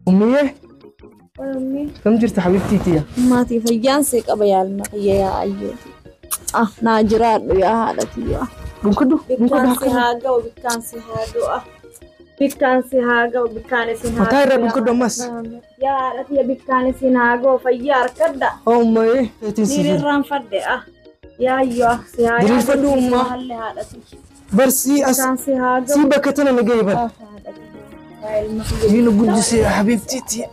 Ummiyyee Ummii. kam jirta habibtii tiyya? Maatii fayyaan see qaba yaalma kiyya yaa ayyooti. Ah naa jiraadhu yaa haadha tiyya. Dhunkadhu dhunkadhu Bikkaan si harka haa ga'u bikkaan si haa ga'u. Ah. Bikkaan si haa ga'u bikkaan isin haa mataa irraa ga'u. dhunkadhu ammas. Yaa haadha tiyya bikkaan isin haa ga'u fayyaa harkadha. Haa ummayyee eetiin si Niin fida. irraanfadhe ah. Yaa ayyoo ah si haa Diriirfadhu yaadatu, si ummaa. halle haadha tiyya. Bar sii as Bikkaan si haa ga'u. sii bakka tana na ga'e bar. Ah haadha tiyya. Yaa ilma kiyya. Diina guddisee habibtii tiyya.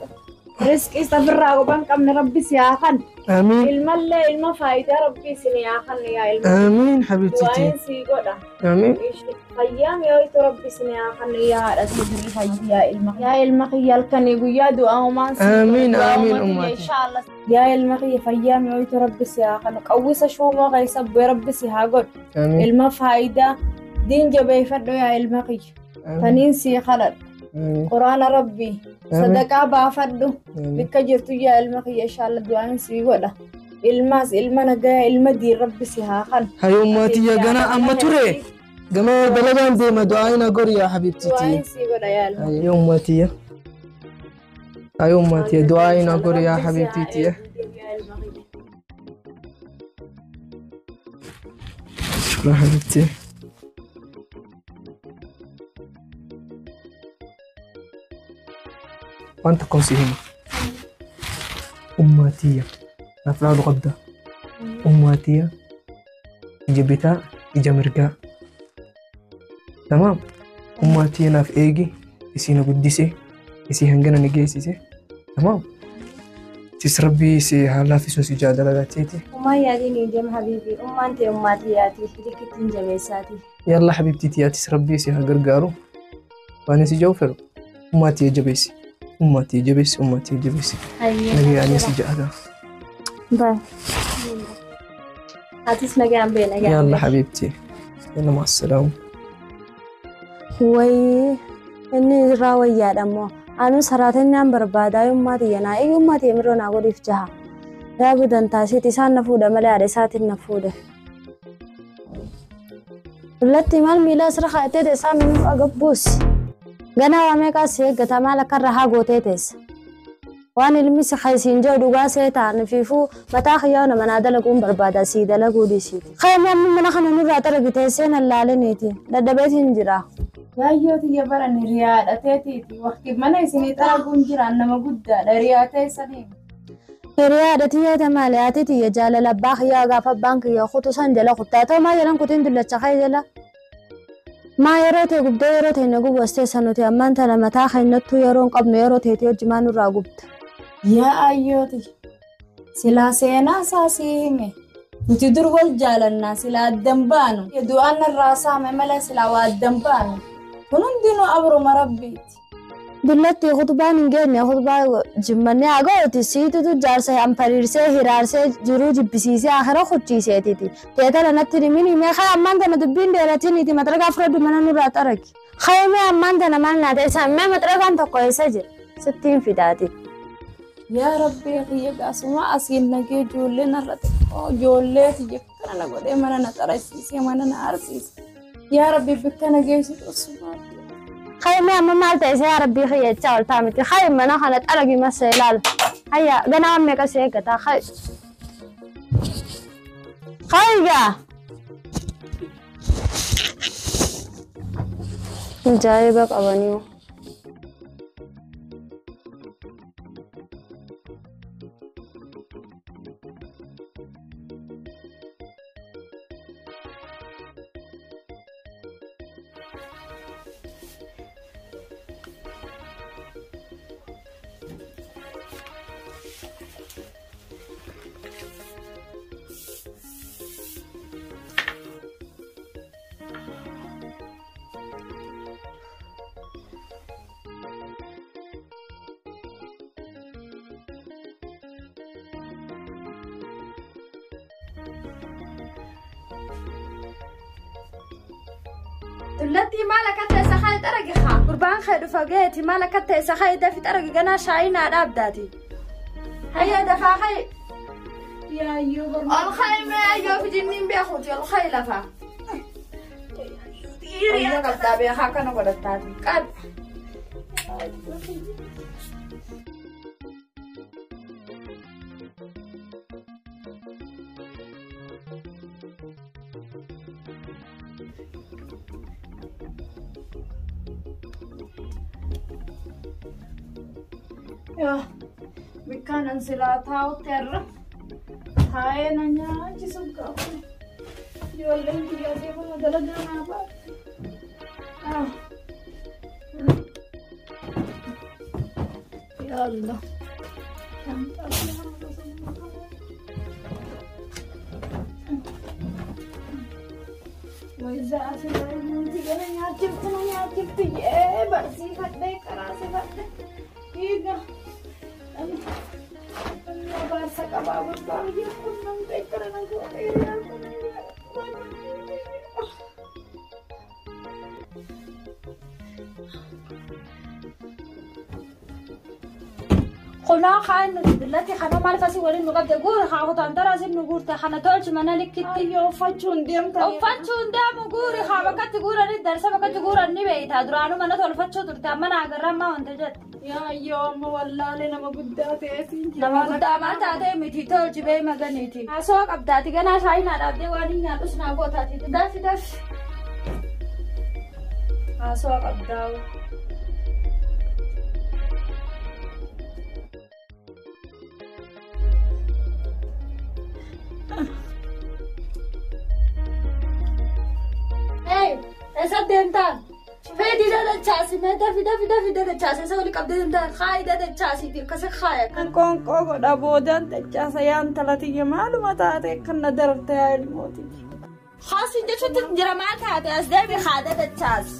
Riskii safirraa quban qabne rabbi si haa kan. Amiin Ilmallee ilma faayidaa rabbi isin haa kan yaa ilma. amiin habibtii tiyya. Du'aayin sii godha. Amiin. Fayyaa mi'ooytu rabbi isin haa kan yaa haadha tiyya birri fayyaa yaa ilma. Yaa ilma kiyya halkanii guyyaa du'aa homaan sii godha. Amiin Du'aa amiin homaa tiyya ummaatii. inshaallah. Yaa ilma kiyya fayyaa mi'ooytu rabbi si haa kan qawwisa shuumoo keessa bu'ee rabbi si haa godhu. Amiin Ilma faayidaa diin jabeeffadhu yaa ilma kiyya. amiin Taniin sii kadhadhu. amiin Quraana rabbii amiin sadaqaa baafadhu. amiin. Bikka jirtu yaa ilma kiyya inshaallah du'aan sii godha. Ilmaas ilma nagaya ilma diin rabbi si haa kan. Hayi ummaatii yaa ganaa amma ture. Gama dalagaan deema du'aa ina gori yaa habibtii tiyya. Du'aan sii godha yaa ilma. Hayi ummaatii yaa. Hayi ummaatii yaa du'aa ina gori yaa Rabbi si habibtii haa tiyya. eegu yaa ilma kiyya. Shukran habibtii. Waan tokkoon si hima. Ummaatiyya. Naaf laaluu qabda. Ummaatiyya. Ija bitaa, ija mirgaa. Tamaam. Ummaatiyya naaf eegi. Isii na guddise. Isii hangana na geessise. Tamaam. Sis rabbii si haa laaffisuun si jaalala teeti. Ummaan yaatiin hin deema habiibi. Ummaan ta'e ummaatii yaati. Dirqittiin jabeessaati. Yalla habibtii tiyaatis rabbii si haa gargaaru. Waan si jau fedhu. Ummaatiyya jabeessi. Ummaatiyya jabeessi. Ummaatiyya jabeessi. Nagaa si jaalala. Bye. Atis nagaan bee nagaan Yalla bee. habibtii. Yalla maa salaamu. Wayii inni irraa wayyaadha immoo. Anu saraatenyaan barbaadaa ummaa tiyya naa eegi ummaa tiyya miroo naa godhiif jaha. Yaa budan taasiiti isaan na fuudha malee haadha isaatiin na fuudhe. Dullatti maal miila asirra kaa'attee teessaa minuu agabbuus. Ganaa waa meeqaa si eeggata maal akka irra haa gootee teessa. Waan ilmi si haysiin jiru dhugaa see ta'an fiifuu mataa kiyyaa nama naa dalaguun barbaada sii dalaguu dhiisiiti. Kayya amma mana kana nurraa dalagi teessee nan laaliniiti. Dadhabeetiin jira. Yaayyoo tiyya baran hiriyaadha teetiiti. Waqti mana isinii xaraguun jiraan nama guddaadha. Hiriyaa teessanii. Hiriyaadha tiyya maali haati tiyya jaalala abbaa kiyyaa gaafa abbaan kiyya kutu san jala kuttaa ta'u maa jalan kutiin dullacha kee jala. Maa yeroo ta'e gubdee yeroo ta'e na gubu as teessa nuti ammaan tana mataa keenyattuu yeroo hin qabnu yeroo ta'eeti hojii maa nurraa gubda. Yaa ayyoo tiyya. Silaa seenaa isaa sii hime. Nuti dur wal jaalannaa silaa addan baanu. Du'aan narraa saame malee silaa waa addan baanu. Kun hundinuu abruma rabbiiti. Dullatti kutubaan hin geenye kutubaa jimmannee haa ga'uuti siitutu jaarsa anfariirsee hiraarsee jiruu jibbisiisee akira kuchiiseetiti. Teetala natti himin himee kaya ammaan tana dubbiin dheeratiniiti maxragaa fudhadhu mana nurraa xaragi. Kaya mee ammaan tana maal naa ta'e mee maxragaan tokko eessa jira sittiin fidaati. Yaa rabbii kiyya gaasuma asiin nagee ijoollee narra xiqqoo ijoollee kiyya kana na godhee mana na xarasiisee mana na arsiise. Yaa rabbii bikka na geessitu osuma. Kaya mee amma maal ta'e yaa rabbii kiyya jechaa ol ta'a miti kaya mana kana xaragi masa ilaal. Hayya ganaa meeqa si eeggataa kaya. Kaya. Ajaa'iba qabanii. Dullatti maal akka ta'e saxaa xaragi haa. Gurbaan kee dhufa geeti maal akka ta'e saxaa dafi xaragi ganaa shaayii naa dhaabdaati. Hayya dafaa hayi. Yaa ayyoo Ol hayi mee ayyoo fijinniin beekuuti ol hayi lafa. Hiriyaa qabdaa beekaa akkana godhattaati. Qabi. Yaa bikkaan an silaa taa'utti har'a taa'ee na nyaachisu qabu. Ijoolleen kiyyaa deemama dalagaa naa baate. Yaa Allah. Wayza asirra wanti gara nyaachiftu na nyaachiftu jee barsiifadhee karaasifadhe. Hiiga. Namni abaarsa qabaa gurbaa biyya kun namni akkana na godhe hiriyaa kun. Qulaa kaan nuti kana maal fasii waliin nu qabde guuri haa kutaan taraasiin nu guurte kana tolchi mana likkitti. Ayyoo uffachuun deemta. Uffachuun deemu guuri haa bakkatti guurani darsa bakkatti guuran ni beeyta duraanuu mana tolfachuu turte amma naa agarra ammaa wanta jette. Yaa ayyoo amma wallaalee nama guddaa ta'eetiin jira. Nama guddaa maal taatee miti tolchi bee maganiiti. Haasawaa qabdaati ganaa shaayii naa dhaabdee waan hin nyaadhus naa gootaati dafi dafi. Haasawaa qabdaa. Hey, eessa deemtaan? Fedhi dadachaasi mee dafi dafi dafi dadachaasi isa wali qabdee deemtaan haayi dadachaasiiti akkasi haaya kan. Qoonqoo godha boodaan dachaasa yaa intala tiyya maaluma taate kan na dararte yaa ilmooti. Haasin jechuutti jira maal taate as deebi haa dadachaasi.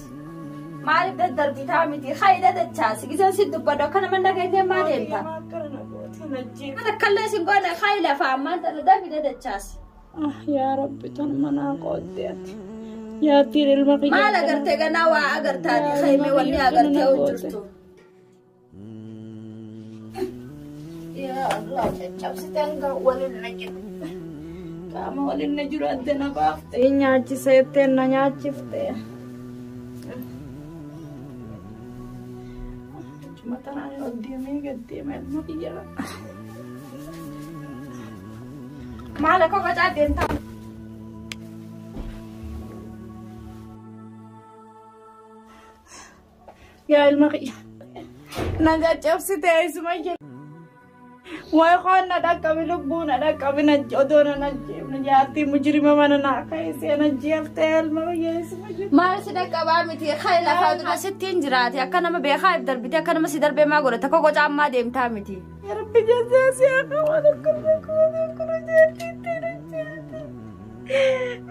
Maaliif daddarbitaa miti haayi dadachaasi giseen si dubbadhu akka nama dhageenyee maa deemta? Akkallee sin goone haayi lafa ammaan tana dafi dadachaasi. Yaa Rabbi tan manaa qooddee ati. Yaattiin ilma kiyya. Maal agartee ganaa waa agartaati haymee wanni agartee hojjirtu. Yaa Allah caccabsitaan kan waliin na jiru. Qaama waliin na jiru adda na baafte. Nyaachiseettee na nyaachifte. Matanaan ol deemee gad deema ilma kiyya. Maal akka qocaa deemtaa? Yaa ilma kiyya. Na caccabsite isuma jira. Wayi qoon na dhaqqabi lubbuu na dhaqqabi na odoo na ajjeefne jaartii mujrima mana naa kaisee na jeeftee ilma kiyya isuma jira. Maal si dhaqqabaa miti hayi lafaa dura sittiin jiraate akka nama beekaa if darbite akka nama si darbee maa godhate akka qocaa ammaa deemtaa miti. Yaa Rabbi jazaa si haa qabu akkana akkana akkana jaartii ittiin ajjeefte.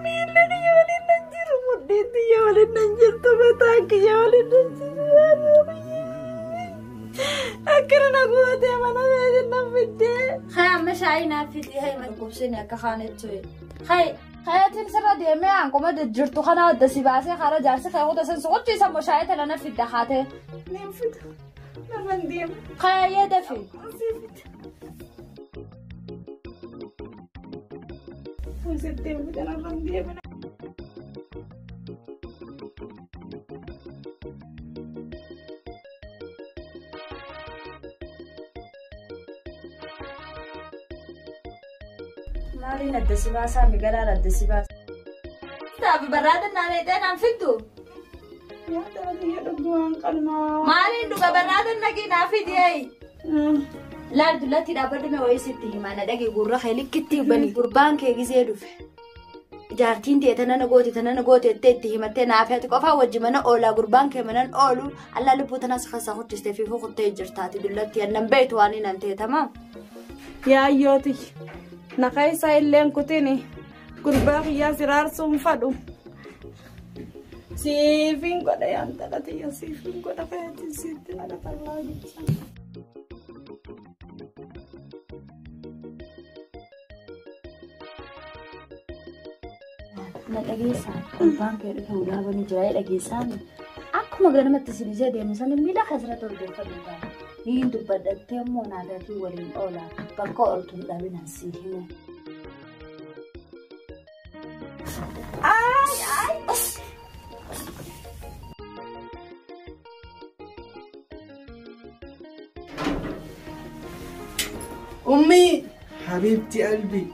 Miilli kiyya waliin nan jiru mudhiin kiyya waliin nan jirtu mataan kiyya waliin nan jiru yaa Rabbi. Akkana na gootee mana meeshaa nan fiddee. Hayi amma shaayii naaf fidi hayi maddubsini akka kaanettu. Hayi hayatiin sirra deemee hanquma jirtu kana adda si baasee karaa jaarsi kee kuta sen soqochiisa immoo shaayii tana na fidda haatee. Niin fida. Lafan deema. Hayayyee dafi. Sitti fida lafan deema. Maaliin adda si baasaa migalaan adda si baasaa. Taabi barraada naannoo naan fiddu. Yaa intala kiyya dhuguu waan qalmaa. Maaliin dhuga barraada nagii naa fidi ayi. Laal dullatti dhaabbadhu mee wayii sitti himaa na dhage gurra kee likkitti bani gurbaan kee gisee dhufe. Jaartiin tee tana na goote tana na goote jettee itti himattee naaf ati qofaa wajji mana oolaa gurbaan kee manan oolu allaa lubbuu tanas keessa hojjistee fi kuttee jirtaati dullatti annan beektu waan hin antee tamaam. Yaa ayyooti. Na keessa illeen kutini gurbaa kiyyaa siraarsuun fadhu. Siifin godha yaa intala tiyya siifin godha fayyadin siitti na gatallaa jecha. Na dhageessaan gurbaan kee dhufe ulaa banu jira dhageessaan akkuma ganamatti isin ijaa deemu sana miila kasirratti hordofadhu ta'a. Niin dubbadhattee immoo naadaatii waliin oola bakka ooltu hin dhabin asii himu. Ay ay. أمي حبيبتي قلبي